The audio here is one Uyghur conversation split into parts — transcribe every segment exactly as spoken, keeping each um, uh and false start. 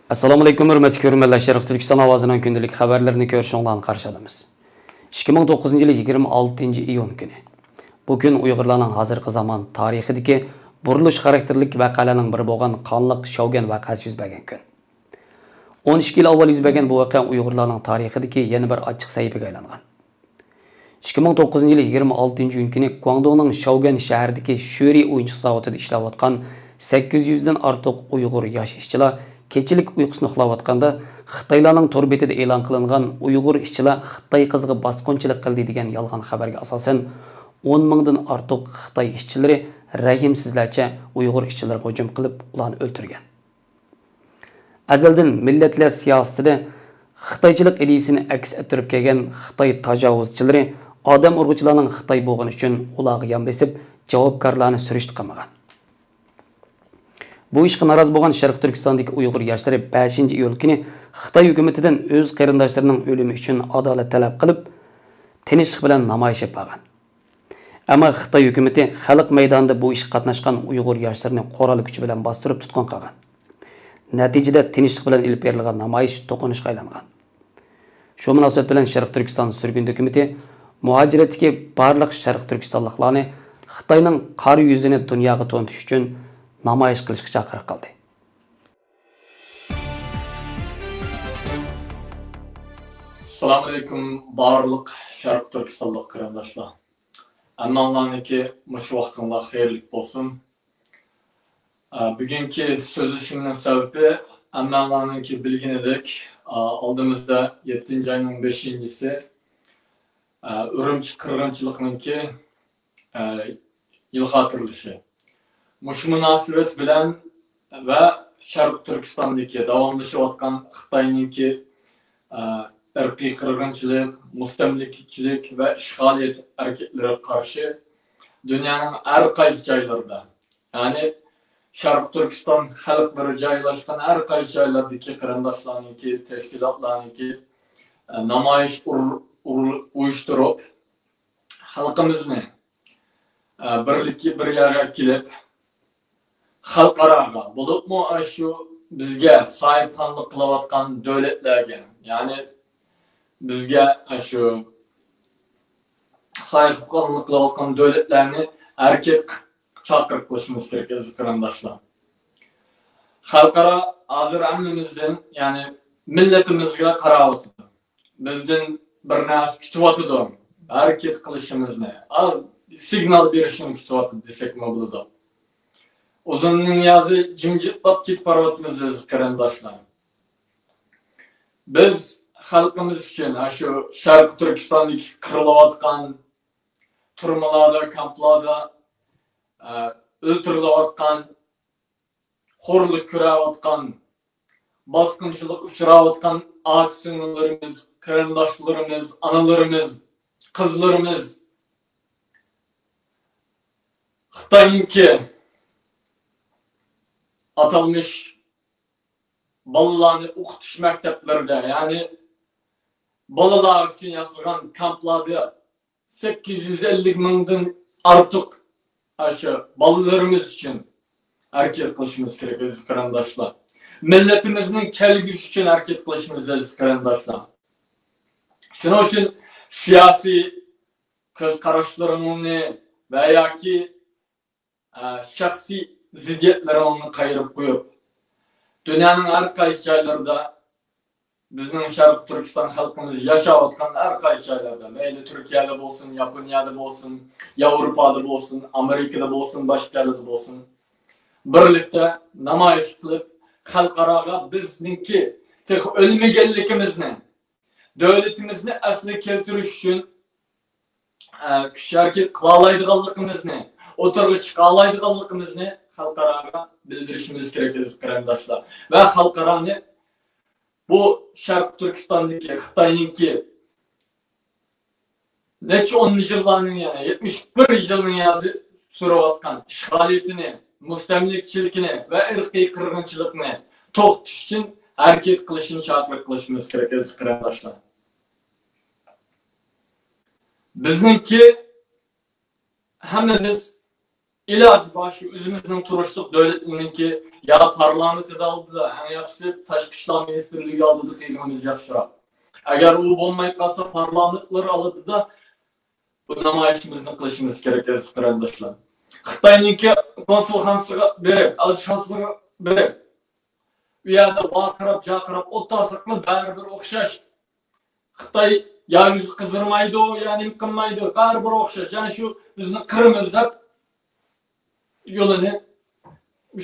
ئەسسالامۇئەلەيكۇم، ھۆرمەتلىك كۆرۈرمەنلەر، شەرقىي تۈركىستان ئاۋازىنىڭ كۈندىلىك خەۋەرلىرىنى كۆرۈشۈڭلارنى قارشى ئالىمىز. ئىككى مىڭ توققۇزىنچى يىل يىگىرمە ئالتىنچى ئىيۇن كۈنى. بۇ كۈن ئۇيغۇرلارنىڭ ھازىرقى زامان تارىخىدىكى بۇرۇلۇش خاراكتېرلىك ۋەقەلەرنىڭ بىرى بولغان قانلىق شاۋگۈەن ۋەقەسى يۈز بەرگەن كۈن. ئون ئىككى يىل ئاۋۋال يۈز بەرگەن بۇ ۋەقە ئۇيغۇرلارنىڭ تارىخىدىكى يەنە بىر ئاچچىق سەھىپىگە ئايلانغان. ئىككى مىڭ توققۇزىنچى يىل يىگىرمە ئالتىنچى ئىيۇن كۈنى گۇاڭدۇڭنىڭ شاۋگۈەن شەھىرىدىكى شۆرى ئويۇنچۇق زاۋۇتىدا ئىشلەۋاتقان سەككىز يۈزدىن ئارتۇق ئۇيغۇر ياش ئىشچىلار كېچىلىك ئۇيقۇسىنى ئۇخلاۋاتقاندا، خىتايلارنىڭ تور بېتىدە ئېلان قىلىنغان «ئۇيغۇر ئىشچىلار خىتاي قىزىغا باسقۇنچىلىق قىلدى» دېگەن يالغان خەۋەرگە ئاساسەن، ئون مىڭدىن ئارتۇق خىتاي ئىشچىلىرى رەھىمسىزلەرچە ئۇيغۇر ئىشچىلىرىغا ھۇجۇم قىلىپ، ئۇلارنى ئۆلتۈرگەن. ئەزەلدىن مىللەتلەر سىياسىتىدە خىتايچىلىق ئىدىيىسىنى ئەكس ئەتتۈرۈپ كەلگەن خىتاي تاجاۋۇزچىلىرى ئادەم ئۇرغۇچىلارنىڭ خىتاي بولغىنى ئۈچۈن ئۇلارغا يان بېسىپ، جاۋابكارلارنى سۈرۈشتە قىلمىغان. بۇ ئىشقا نارازى بولغان شەرقىي تۈركىستاندىكى ئۇيغۇر ياشلىرى بەشىنچى ئىيۇل كۈنى خىتاي ھۆكۈمىتىدىن ئۆز قېرىنداشلىرىنىڭ ئۆلۈمى ئۈچۈن ئادالەت تەلەپ قىلىپ، تىنچلىق بىلەن نامايىش ئېلىپ بارغان. ئەمما خىتاي ھۆكۈمىتى خەلق مەيدانىدا بۇ ئىشقا قاتناشقان ئۇيغۇر ياشلىرىنى قورال كۈچى بىلەن باستۇرۇپ تۇتقۇن قىلغان. نەتىجىدە تىنچلىق بىلەن ئېلىپ بېرىلغان نامايىش توقۇنۇشقا ئايلانغان. شۇ مۇناسىۋەت بىلەن شەرقىي تۈركىستان سۈرگۈندە ھۆكۈمىتى مۇھاجىرەتتىكى بارلىق شەرقىي تۈركىستانلىقلارنى خىتاينىڭ قارا يۈزىنى دۇنياغا تونۇتۇش ئۈچۈن نامايىش قىلىشقا چاقىرىق قىلدى. ئەسسالامۇئەلەيكۇم، بارلىق شەرقىي تۈركىستانلىق قېرىنداشلار. ھەممەڭلارنىڭكى مۇشۇ ۋاقتىڭلار خەيرلىك بولسۇن. ئە، بۈگۈنكى سۆزلىشىمنىڭ سەۋەبى، ھەممەڭلارنىڭكى بىلگىنىدەك، ئە، ئالدىمىزدا يەتتىنچى ئاينىڭ بەشىنچىسى، ئە، ئۈرۈمچى قىرغىنچىلىقىنىڭكى، ئە، يىل خاتىرىلىشى. مۇشۇ مۇناسىۋەت بىلەن ۋە شەرقىي تۈركىستاندىكى داۋاملىشىۋاتقان خىتاينىڭكى، ئە، ئىرقىي قىرغىنچىلىق، مۇستەملىكىچىلىك ۋە ئىشغالىيەت ھەرىكەتلىرىگە قارشى دۇنيانىڭ ھەر قايسى جايلىرىدا، يەنى شەرقىي تۈركىستان خەلقلىرى جايلاشقان ھەر قايسى جايلاردىكى قېرىنداشلارنىڭكى، تەشكىلاتلارنىڭكى، ئە، نامايىش ئۇر-، ئۇر-، ئۇيۇشتۇرۇپ، خەلقىمىزنى، ئە، بىرلىككە، بىر يەرگە كېلىپ، خەلقئاراغا، بولۇپمۇ ئاشۇ بىزگە ساھىبخانلىق قىلىۋاتقان دۆلەتلەرگە، يەنى بىزگە ئاشۇ ساھىبخانلىق قىلىۋاتقان دۆلەتلەرنى ھەرىكەت چاقىرىق قىلىشىمىز كېرەك، ئەزىز قېرىنداشلار. خەلقئارا ھازىر ھەممىمىزدىن، يەنى مىللىتىمىزگە قاراۋاتىدۇ. بىزدىن بىر نەرسە كۈتۈۋاتىدۇ. ھەرىكەت قىلىشىمىزنى، ئا، سىگنال بېرىشىنى كۈتۈۋاتىدۇ دېسەكمۇ بولىدۇ. ئۇزۇن نىيازى جىمجىتلاپ كېتىپ بارىۋاتىمىز، ئەزىز قېرىنداشلار. بىز خەلقىمىز ئۈچۈن، ھە، شۇ شەرقىي تۈركىستاندىكى قىرىلىۋاتقان، تۈرمىلەردە، كامپلاردا، ئە، ئۆلتۈرۈلۈۋاتقان، خورلۇق كۆرۈۋاتقان، باسقۇنچىلىققا ئۇچراۋاتقان ئاكا-سىڭىللىرىمىز، قېرىنداشلىرىمىز، ئانىلىرىمىز، قىزلىرىمىز خىتاينىڭكى ئاتالمىش بالىلارنى ئوقۇتۇش مەكتەپلىرىدە، يەنى بالىلار ئۈچۈن ياسىغان كامپلاردا سەككىز يۈز ئەللىك مىڭدىن ئارتۇق ئاشۇ بالىلىرىمىز ئۈچۈن ھەرىكەت قىلىشىمىز كېرەك، ئەزىز قېرىنداشلار. مىللىتىمىزنىڭ كەلگۈسى ئۈچۈن ھەرىكەت قىلىشىمىز، ئەزىز قېرىنداشلار. شۇنىڭ ئۈچۈن سىياسىي كۆز قاراشلىرىڭىزنى ۋە ياكى، ئە، شەخسىي زىددىيەتلىرىڭىزنى قايرىپ قويۇپ، دۇنيانىڭ ھەر قايسى جايلىرىدا بىزنىڭ شەرقىي تۈركىستان خەلقىمىز ياشاۋاتقان ھەر قايسى جايلاردا، مەيلى تۈركىيەدە بولسۇن، ياپونىيەدە بولسۇن، ياۋروپادا بولسۇن، ئامېرىكىدا بولسۇن، باشقا يەرلەردە بولسۇن، بىرلىكتە نامايىش قىلىپ، خەلقئاراغا بىزنىڭكى تېخى ئۆلمىگەنلىكىمىزنى، دۆلىتىمىزنى ئەسلىگە كەلتۈرۈش ئۈچۈن، ئە، كۈچ ھەرىكەت قىلالايدىغانلىقىمىزنى، ئوتتۇرىغا چىقالايدىغانلىقىمىزنى خەلقئاراغا بىلدۈرۈشىمىز كېرەك، ئەزىز قېرىنداشلار. ۋە خەلقئارانى بۇ شەرقىي تۈركىستاندىكى خىتاينىڭكى نەچچە ئون يىللارنىڭ، يەنى يەتمىش بىر يىلنىڭ يازى سۈرۈۋاتقان ئىشغالىيىتىنى، مۇستەملىكىچىلىكىنى ۋە ئىرقىي قىرغىنچىلىقنى توختىتىش ئۈچۈن ھەرىكەت قىلىشنى چاقىرىق قىلىشىمىز كېرەك، ئەزىز قېرىنداشلار. بىزنىڭكى ھەممىمىز ئىلاجى بار شۇ ئۆزىمىزنىڭ تۇرۇشلۇق دۆلىتىنىڭكى يا پارلامېنت ئالدىدا، ئەڭ ياخشىسى تاشقى ئىشلار مىنىستىرلىكى ئالدىدا قىلغىنىمىز ياخشىراق. ئەگەر ئۇ بولماي قالسا، پارلامېنتلار ئالدىدا بۇ نامايىشىمىزنى قىلىشىمىز كېرەك، ئەزىز قېرىنداشلار. خىتاينىڭكى كونسۇلخانىسىغا بېرىپ، ئەلچىخانىسىغا بېرىپ، ئۇ يەردە ۋارقىراپ، جارقىراپ ئولتۇرساقمۇ بەرىبىر ئوخشاش. خىتاي يا يۈز قىزىرمايدۇ، يا نېمە قىلمايدۇ، بەرىبىر ئوخشاش. يەنى شۇ بىزنى قىرىمىز دەپ يولىنى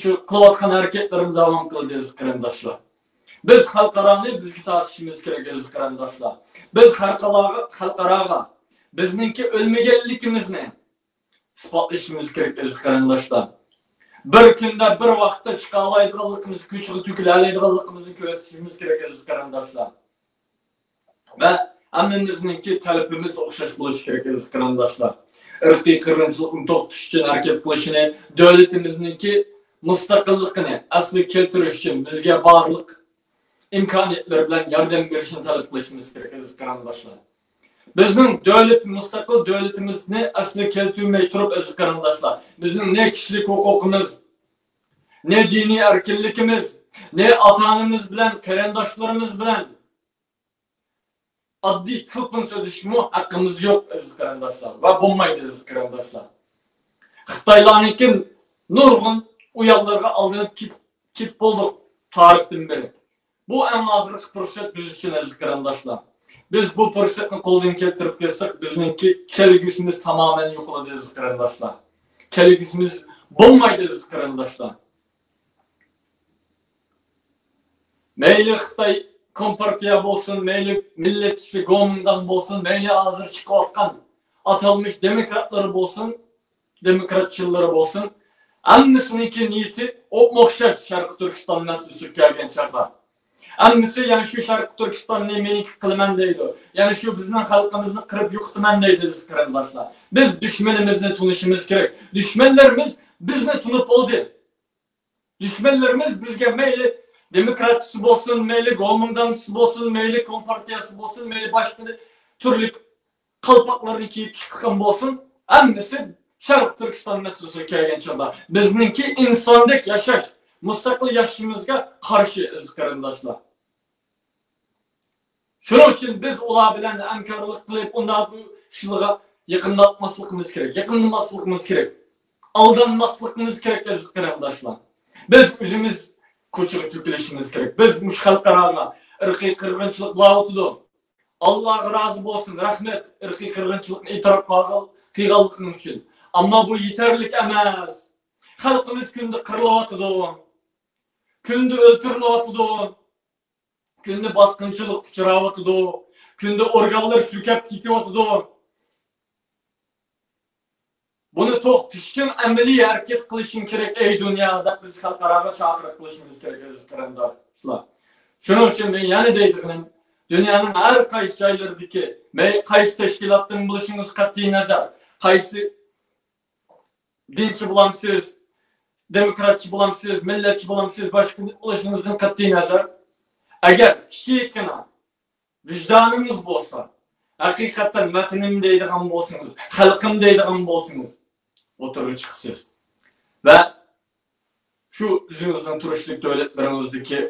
شۇ قىلىۋاتقان ھەرىكەتلىرىنى داۋام قىلدى، ئەزىز قېرىنداشلار. بىز خەلقئارانى بىزگە تارتىشىمىز كېرەك، ئەزىز قېرىنداشلار. بىز خەلقئارا-، خەلقئاراغا بىزنىڭكى ئۆلمىگەنلىكىمىزنى ئىسپاتلىشىمىز كېرەك، ئەزىز قېرىنداشلار. بىر كۈندە، بىر ۋاقىتتا چىقالايدىغانلىقىمىز، كوچىغا تۆكۈلەلەيدىغانلىقىمىزنى كۆرسىتىشىمىز كېرەك، ئەزىز قېرىنداشلار. ۋە ھەممىمىزنىڭكى تەلىپىمىز ئوخشاش بولۇشى كېرەك، ئەزىز قېرىنداشلار. ئىرقىي قىرغىنچىلىقنى توختىتىش ئۈچۈن ھەرىكەت قىلىشىنى، دۆلىتىمىزنىڭكى مۇستەقىللىقىنى ئەسلىگە كەلتۈرۈش ئۈچۈن بىزگە بارلىق ئىمكانىيەتلىرى بىلەن ياردەم بېرىشىنى تەلەپ قىلىشىمىز كېرەك، ئەزىز قېرىنداشلار. بىزنىڭ دۆلەت، مۇستەقىل دۆلىتىمىزنى ئەسلىگە كەلتۈرمەي تۇرۇپ، ئەزىز قېرىنداشلار، بىزنىڭ نە كىشىلىك ھوقۇقىمىز، نە دىنىي ئەركىنلىكىمىز، نە ئاتا-ئانىمىز بىلەن، قېرىنداشلىرىمىز بىلەن ئاددىي تېلېفون سۆزلىشىشمۇ ھەققىمىز يوق، ئەزىز قېرىنداشلار، ۋە بولمايدۇ، ئەزىز قېرىنداشلار. خىتايلارنىڭكى نۇرغۇن ئۇيانلىرىغا ئالدىنىپ كېتىپ، كېتىپ بولدۇق تارىختىن بېرى. بۇ ئەڭ ئاخىرقى پۇرسەت بىز ئۈچۈن، ئەزىز قېرىنداشلار. بىز بۇ پۇرسەتنى قولدىن كەلتۈرۈپ قويساق، بىزنىڭكى كەلگۈسىمىز تامامەن يوقىلىدۇ، ئەزىز قېرىنداشلار. كەلگۈسىمىز بولمايدۇ، ئەزىز قېرىنداشلار. مەيلى خىتاي كومپارتىيە بولسۇن، مەيلى مىللەتچىسى گومىنداڭ بولسۇن، مەيلى ھازىر چىقىۋاتقان ئاتالمىش دېموكراتلىرى بولسۇن، دېموكراتچىللىرى بولسۇن، ھەممىسىنىڭكى نىيىتى ئوپمۇئوخشاش شەرقىي تۈركىستان مەسىلىسىگە كەلگەن چاغدا. ھەممىسى يەنە شۇ شەرقىي تۈركىستاننى مېنىڭكى قىلىمەن دەيدۇ. يەنە شۇ بىزنىڭ خەلقىمىزنى قىرىپ يوقىتىمەن دەيدۇ، ئەزىز قېرىنداشلار. بىز دۈشمىنىمىزنى تونۇشىمىز كېرەك. دۈشمەنلىرىمىز بىزنى تونۇپ بولدى. دۈشمەنلىرىمىز بىزگە مەيلى دېموكراتچىسى بولسۇن، مەيلى گومىنداڭچىسى بولسۇن، مەيلى كومپارتىيەسى بولسۇن، مەيلى باشقا تۈرلۈك قالپاقلارنى كىيىپ چىققان بولسۇن، ھەممىسى شەرقىي تۈركىستان مەسىلىسىگە كەلگەن چاغدا بىزنىڭكى ئىنساندەك ياشاش، مۇستەقىل ياشىشىمىزغا قارشى، ئەزىز قېرىنداشلار. شۇنىڭ ئۈچۈن بىز ئۇلار بىلەن ھەمكارلىق قىلىپ، ئۇنداق بۇ ئىشلارغا يېقىنلاشماسلىقىمىز كېرەك، يېقىنلىماسلىقىمىز كېرەك، ئالدانماسلىقىمىز كېرەك، ئەزىز قېرىنداشلار. بىز ئۆزىمىز كوچىغا تۆكۈلۈشىمىز كېرەك. بىز مۇشۇ خەلقئاراغا ئىرقىي قىرغىنچىلىق بولاۋاتىدۇ. ئاللاغا رازى بولسۇن، رەھمەت، ئىرقىي قىرغىنچىلىقنى ئېتىراپ قىلغان-، قىلغانلىقىڭ ئۈچۈن. ئەمما بۇ يېتەرلىك ئەمەس. خەلقىمىز كۈندە قىرىلىۋاتىدۇ. كۈندە ئۆلتۈرۈلۈۋاتىدۇ. كۈندە باسقۇنچىلىققا ئۇچراۋاتىدۇ. كۈندە ئورگانلار شۈركەپ كېتىۋاتىدۇ. بۇنى توختىتىش ئۈچۈن ئەمەلىي ھەرىكەت قىلىشىڭ كېرەك، ئەي دۇنيا، دەپ بىز خەلقئاراغا چاقىرىق قىلىشىمىز كېرەك، ئەزىز قېرىنداشلار. شۇنىڭ ئۈچۈن مەن يەنە دەيدىغىنىم، دۇنيانىڭ ھەر قايسى جايلىرىدىكى، مەي-، قەيسى تەشكىلاتتىن بولۇشىڭىز قەتئىي نەزەر، قەيسى دىنچى بولامسىز، دېموكراتچى بولامسىز، مىللەتچى بولامسىز، باشقا بولۇشىڭىزدىن قەتئىي نەزەر، ئەگەر كىچىككىنە ۋىجدانىڭىز بولسا، ھەقىقەتەن ۋەتىنىم دەيدىغان بولسىڭىز، خەلقىم دەيدىغان بولسىڭىز، ئوتتۇرىغا چىقىسىز. ۋە شۇ ئۆزىڭىزنىڭ تۇرۇشلۇق دۆلەتلىرىڭىزدىكى،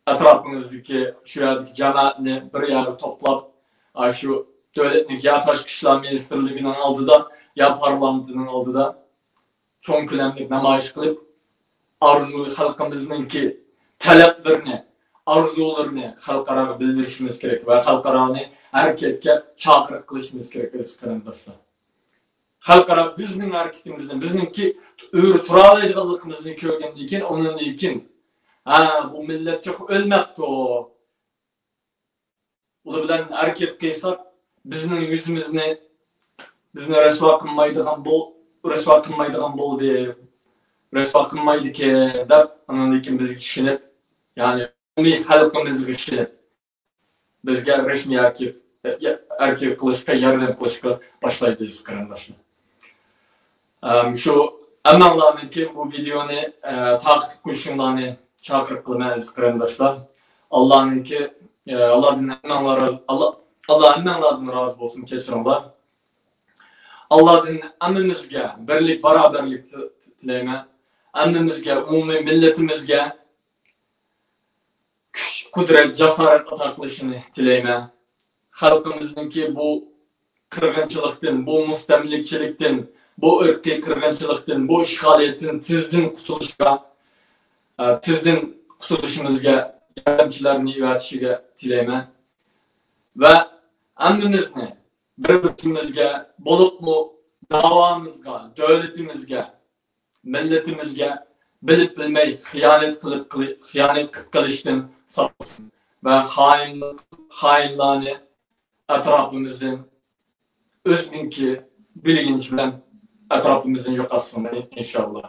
ئەتراپىڭىزدىكى، شۇ يەردىكى جامائەتنى بىر يەرگە توپلاپ، ئا، شۇ دۆلەتنىڭ يا تاشقى ئىشلار مىنىستىرلىكىنىڭ ئالدىدا، يا پارلامېنتىنىڭ ئالدىدا چوڭ كۆلەملىك نامايىش قىلىپ، ئارزۇ، خەلقىمىزنىڭكى تەلەپلىرىنى، ئارزۇلىرىنى خەلقئاراغا بىلدۈرۈشىمىز كېرەك ۋە خەلقئارانى ھەرىكەتكە چاقىرىق قىلىشىمىز كېرەك، ئەزىز قېرىنداشلار. خەلقئارا بىزنىڭ ھەرىكىتىمىزنى، بىزنىڭكى ئۆرە تۇرالايدىغانلىقىمىزنى كۆرگەندىن كېيىن، ئۇنىڭدىن كېيىن، ھە، بۇ مىللەت تېخى ئۆلمەپتۇ. ئۇلار بىلەن ھەرىكەت قىلساق، بىزنىڭ يۈزىمىزنى، بىزنى رەسۋا قىلمايدىغان بول-، رەسۋا قىلمايدىغان بولدى، رەسۋا قىلمايدىكەن دەپ، ئاندىن كېيىن بىزگە ئىشىنىپ، يەنى ئومۇمىي خەلقىمىزگە ئىشىنىپ، بىزگە رەسمىي ھەرىكەت، ھەرىكەت قىلىشقا، ياردەم قىلىشقا باشلايدۇ، ئەزىز قېرىنداشلار. ئەم، شۇ ھەممەڭلارنىڭكى بۇ ۋىدېئونى، ئە، تارقىتىپ قويۇشۇڭلارنى چاقىرىق قىلىمەن، ئەزىز قېرىنداشلار. ئاللانىڭكى، ئە، ئاللادىن ھەممەڭلار راز-، ئاللا، ئاللا ھەممەڭلاردىن رازى بولسۇن، كەچۈرۈڭلار. ئاللادىن ھەممىمىزگە بىرلىك، باراۋەرلىك تىلەيمەن. ھەممىمىزگە، ئومۇمىي مىللىتىمىزگە كۈچ، قۇدرەت، جاسارەت ئاتا قىلىشىنى تىلەيمەن. خەلقىمىزنىڭكى بۇ قىرغىنچىلىقتىن، بۇ مۇستەملىكىچىلىكتىن، بۇ ئىرقىي قىرغىنچىلىقتىن، بۇ ئىشغالىيەتتىن تېزدىن قۇتۇلۇشقا، ئە، تېزدىن قۇتۇلۇشىمىزغا ياردەمچىلەرنى ئەۋەتىشىگە تىلەيمەن. ۋە ھەممىمىزنى بىر-بىرىمىزگە، بولۇپمۇ داۋامىزغا، دۆلىتىمىزگە، مىللىتىمىزگە بىلىپ-بىلمەي خىيانەت قىلىپ، قىلى-، خىيانەت قىلىپ قېلىشتىن ساقلىسۇن ۋە خائىنلىق، خائىنلارنى ئەتراپىمىزدىن، ئۆزىنىڭكى بىلگىنىچ بىلەن ئەتراپىمىزدىن يوقاتسۇن، ئىنشاللا.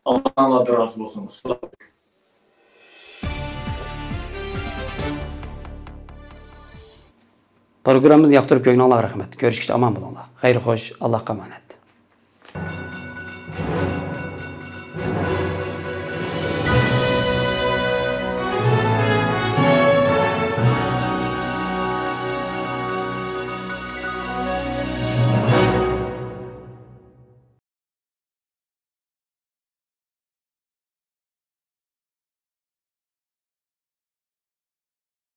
ئاللا ئاڭلاردىن رازى بولسۇن. ئەسسالامۇ ئەلەيكۇم. پروگراممىمىزنى ياقتۇرۇپ كۆرگىنىڭلارغا رەھمەت. كۆرۈشكىچە ئامان بولۇڭلار. خەير خوش، ئاللاھقا ئامانەت.